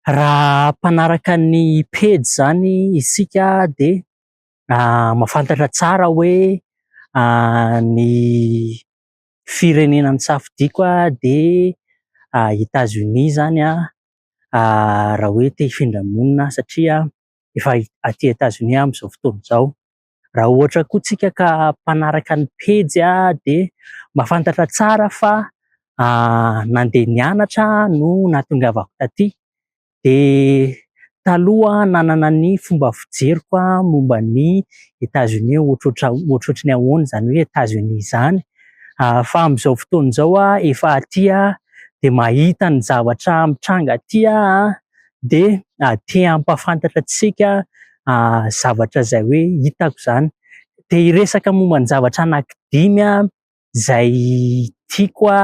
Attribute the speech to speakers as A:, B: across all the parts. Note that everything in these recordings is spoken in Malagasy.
A: Raha mpanaraka ny pejy izany isika dia mahafantatra tsara hoe ny firenena nosafidiako dia Etats-Unis izany raha hoe te hifindra monina satria efa aty Etats-Unis aho amin'izao fotoana izao. Raha ohatra koa tsika ka mpanaraka ny pejy dia mahafantatra tsara fa nandeha nianatra no nahatongavako taty. Dia taloha nanana ny fomba fijeriko momba ny Etats-Unis ohatrohatra ohatrohatry ny ahoana izany hoe Etats-Unis izany. Fa amin'izao fotoana izao aho efa aty dia mahita ny zavatra mitranga aty aho dia te hampahafantatra antsika zavatra izay hoe hitako izany. Te hiresaka momba ny zavatra anankidimy aho izay tiako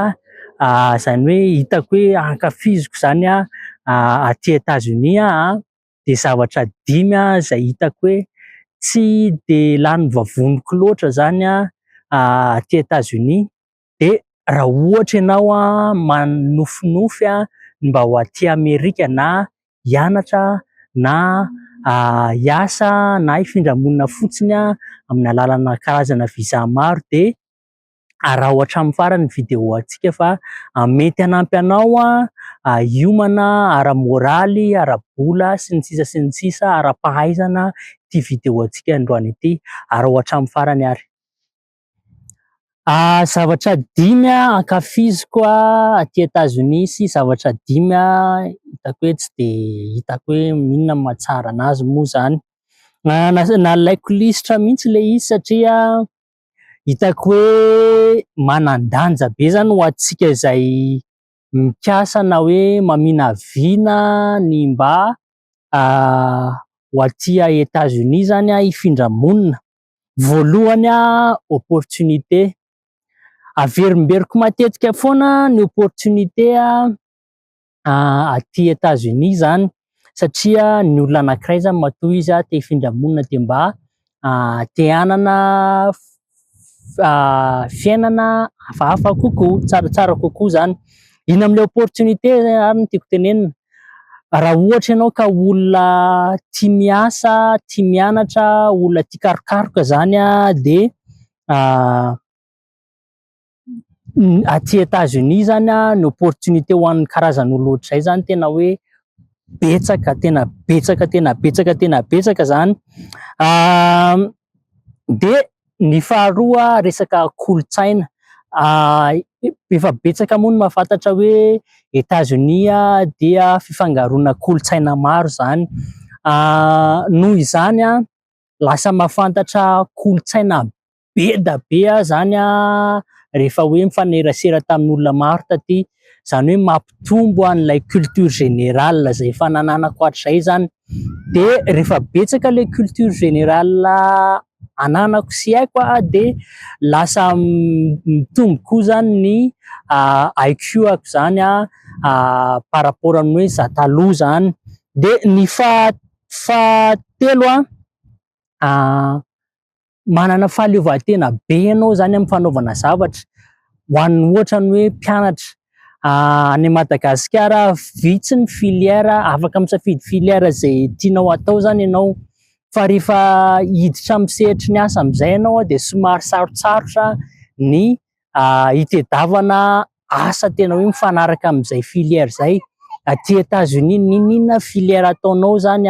A: izany hoe hitako hoe ankafiziko izany aty Etats-Unis aho dia zavatra dimy izay hitako hoe tsy dia lany vavoniko loatra izany aty Etats-Unis. Dia raha ohatra ianao manofinofy ny mba ho aty Amerika na hianatra na hiasa na hifindra monina fotsiny amin'ny alalana karazana visa maro dia araho hatramin'ny farany ny vidéo antsika fa mety hanampy anao hiomana ara-moraly, ara-bola sy ny sisa sy ny sisa, ara-pahaizana ity vidéo antsika androany ity. Araho hatramin'ny farany ary. Zavatra dimy ankafiziko aty Etazonia sy zavatra dimy hitako hoe tsy dia hitako hoe inona no mahatsara an'azy moa izany. Nalaiko lisitra mihitsy ilay izy satria hitako hoe manan-danja be izany ho antsika izay mikasa na hoe maminavina ny mba ho aty Etazonia izany hifindra monina. Voalohany opportunité. Averimberiko matetika foana ny opportunité aty Etats-Unis izany satria ny olona anankiray izany matoa izy te hifindra monina dia mba te hanana fiainana hafahafa kokoa, tsaratsara kokoa izany. Inona amin'ilay opportunité ary no tiako tenenina? Raha ohatra ianao ka olona tia miasa, tia mianatra, olona tia karokaroka izany dia aty Etats-Unis izany ny opportunité ho an'ny karazan'olona ohatr'izay izany tena hoe betsaka, tena betsaka, tena betsaka, tena betsaka izany. Dia ny faharoa resaka kolontsaina. Efa betsaka moa ny mahafantatra hoe Etazonia dia fifangaroana kolontsaina maro izany. Noho izany lasa mahafantatra kolontsaina be da be aho izany rehefa hoe mifanerasera tamin'olona maro taty. Izany hoe mampitombo an'ilay culture générale izay efa nananako hatrizay izany. Dia rehefa betsaka ilay culture générale ananako sy haiko dia lasa mitombo koa izany ny IQ-ako izany par rapport amin'ny hoe izaho taloha izany. Dia ny fahatelo manana fahaleovantena be ianao izany amin'ny fanaovana zavatra. Ho an'ny ohatra ny hoe mpianatra any Madagasikara vitsy ny filière, afaka misafidy filière izay tianao atao izany ianao. Fa rehefa hiditra amin'ny sehatry ny asa amin'izay ianao dia somary sarotsarotra ny hitadiavana asa tena hoe mifanaraka amin'izay filière izay. Aty Etats-Unis n'inon'inona filière ataonao izany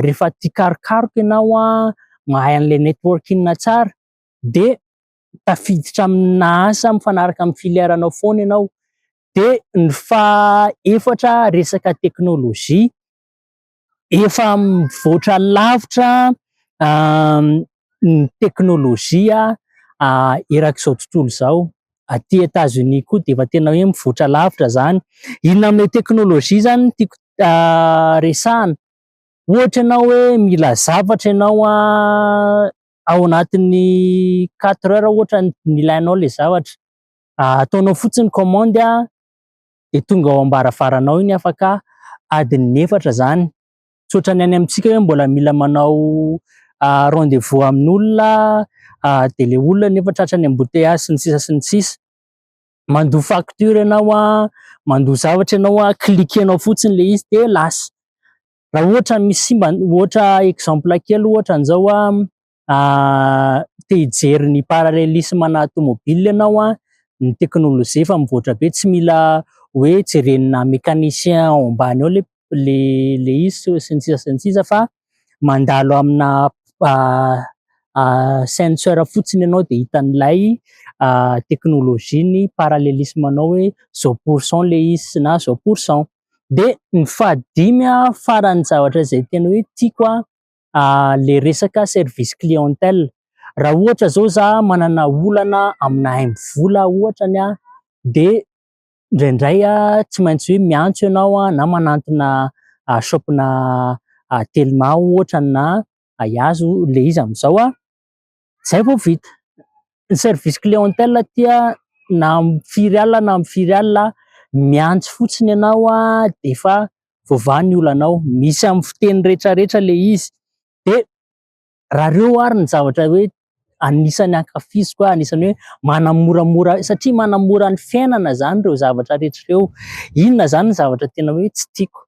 A: rehefa tia karokaroka ianao, mahay an'ilay networking tsara dia tafiditra amina asa mifanaraka amin'ny filière anao foana ianao. Dia ny fahaefatra resaka teknolojia, efa mivoatra lavitra ny teknolojia erak'izao tontolo izao. Aty Etats-Unis koa dia efa tena hoe mivoatra lavitra izany. Inona amin'ilay teknolojia izany no tiako resahana? Ohatra ianao hoe mila zavatra ianao ao anatin'ny quatre heures ohatra no ilainao ilay zavatra, ataonao fotsiny commande dia tonga ao am-baravaranao iny afaka adiny efatra izany. Tsy ohatran'ny any amintsika hoe mbola mila manao rendez-vous amin'olona dia ilay olona nefa tratran'ny embouteillage sy ny sisa sy ny sisa. Mandoa facture ianao an, mandoa zavatra ianao an, cliquer-nao fotsiny ilay izy dia lasa. Raha ohatra misy simba, ohatra exemple kely ohatra an'izao an, te hijery ny parallélisme ana tomobile ianao an, ny teknolojia efa mivoatra be, tsy mila hoe jerenina mécanicien ao ambany ao ilay ilay izy sy ny sisa sy ny sisa fa mandalo amina senseur fotsiny ianao dia hitan'ilay teknolojia ny parallélisme anao hoe zao pourcent ilay izy na zao pourcent. Dia ny fahadimy an, faran'ny zavatra izay tena hoe tiako an, ilay resaka service clientèle. Raha ohatra izao za manana olana amina MVola ohatra ny an, dia indraindray an tsy maintsy hoe miantso ianao an na manantona shop-na Telma ohatra na Ayazo ilay izy amin'izao an, izay vao vita. Ny service clientèle aty an, na amin'ny firy alina na amin'ny firy alina, miantso fotsiny ianao an dia efa voavaha ny olanao. Misy amin'ny fiteny rehetrarehetra ilay izy. Dia raha ireo ary ny zavatra hoe anisan'ny ankafiziko, anisan'ny hoe manamoramora, satria manamora ny fiainana izany ireo zavatra rehetra ireo. Inona izany ny zavatra tena hoe tsy tiako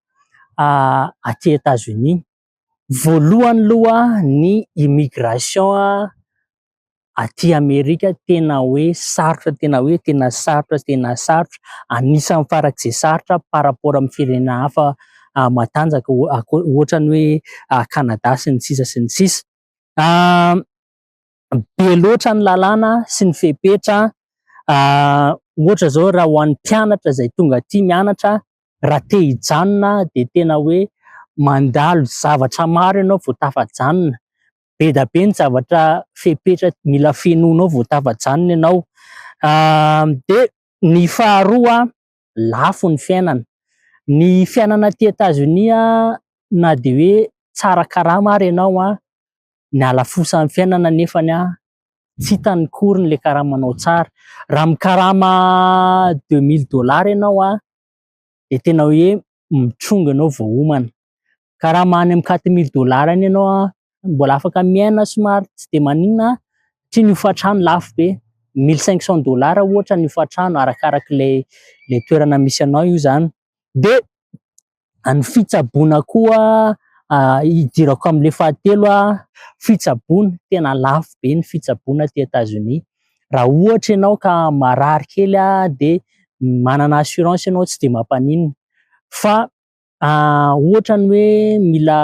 A: aty Etats-Unis? Voalohany aloha ny immigration aty Amerika tena hoe sarotra, tena hoe tena sarotra, tena sarotra, anisan'ny farak'izay sarotra par rapport amin'ny firenena hafa matanjaka ohatra ny hoe Canada sy ny sisa sy ny sisa. Be loatra ny lalàna sy ny fepetra, ohatra izao raha ho an'ny mpianatra izay tonga aty mianatra, raha te hijanona dia tena hoe mandalo zavatra maro ianao vao tafajanona, be dia be ny zavatra fepetra mila fenoinao vao tafajanona ianao. Dia ny faharoa, lafo ny fiainana. Ny fiainana aty Etazonia na dia hoe tsara karama ary ianao an, ny halafosan'ny fiainana nefany an, tsy hitany akory ilay karamanao tsara. Raha mikarama deux mille dollars ianao an, dia tena hoe mitrongy ianao vao homana. Karama any amin'ny quatre mille dollars any ianao an, mbola afaka miaina somary tsy dia maninona satria ny hofan-trano lafo be. Mille cinq cent dollars ohatra ny hofan-trano arakarak'ilay ilay toerana misy anao io izany. Dia ny fitsaboana koa hidirako amin'ilay fahatelo an, fitsaboana, tena lafo be ny fitsaboana aty Etazonia. Raha ohatra ianao ka marary kely dia manana assurance ianao tsy dia mampaninona fa ohatra ny hoe mila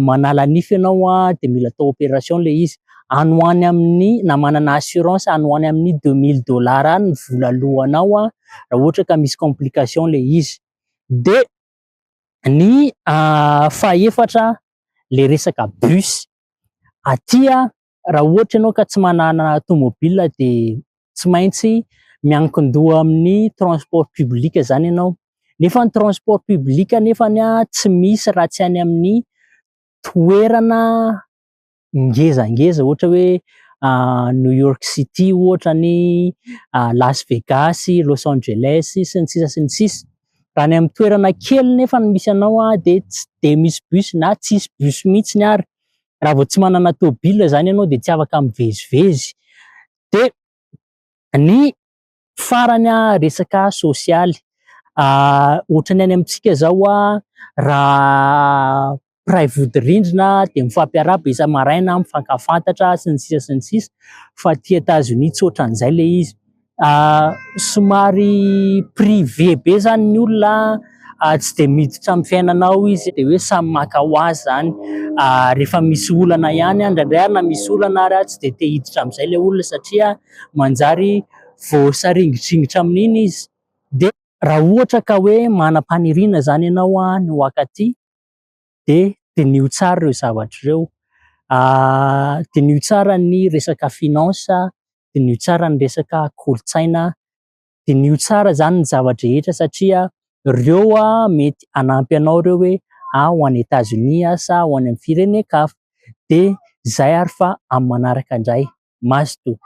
A: manala nify ianao dia mila atao opération ilay izy, any ho any amin'ny na manana assurance any ho any amin'ny deux mille dollars any ny vola aloanao raha ohatra ka misy complication ilay izy. Dia ny fahefatra ilay resaka bus, aty raha ohatra ianao ka tsy manana tomobile dia tsy maintsy miankin-doha amin'ny transport public izany ianao, nefa ny transport public nefany tsy misy raha tsy any amin'ny toerana ngezangeza ohatra hoe New York City ohatra ny, Las Vegas, Los Angeles sy ny sisa sy ny sisa. Raha any amin'ny toerana kely nefa no misy anao dia tsy dia misy bus na tsisy bus mihitsy ary. Raha vao tsy manana tôbila izany ianao dia tsy afaka mivezivezy. Dia ny farany resaka sosialy, ohatran'ny any amintsika izao raha mpiray vodirindrina dia mifampiarahaba isa-maraina, mifankafantatra sy ny sisa sy ny sisa fa aty Etazonia tsy ohatran'izay ilay izy. Somary privé be izany ny olona, tsy dia miditra amin'ny fiainanao izy dia hoe samy maka ho azy izany. Rehefa misy olana ihany, indraindray ary na misy olana ary tsy dia te hiditra amin'izay ilay olona satria manjary voasaringitringitra amin'iny izy. Dia raha ohatra ka hoe manam-paniriana izany ianao ny ho ankaty dia diniho tsara ireo zavatra ireo. Diniho tsara ny resaka finance, diniho tsara ny resaka kolontsaina, diniho tsara izany ny zava-drehetra satria ireo mety hanampy anao ireo hoe ho any Etazonia aho sa ho any amin'ny firenen-kafa. Dia izay ary fa amin'ny manaraka indray. Mazotoa.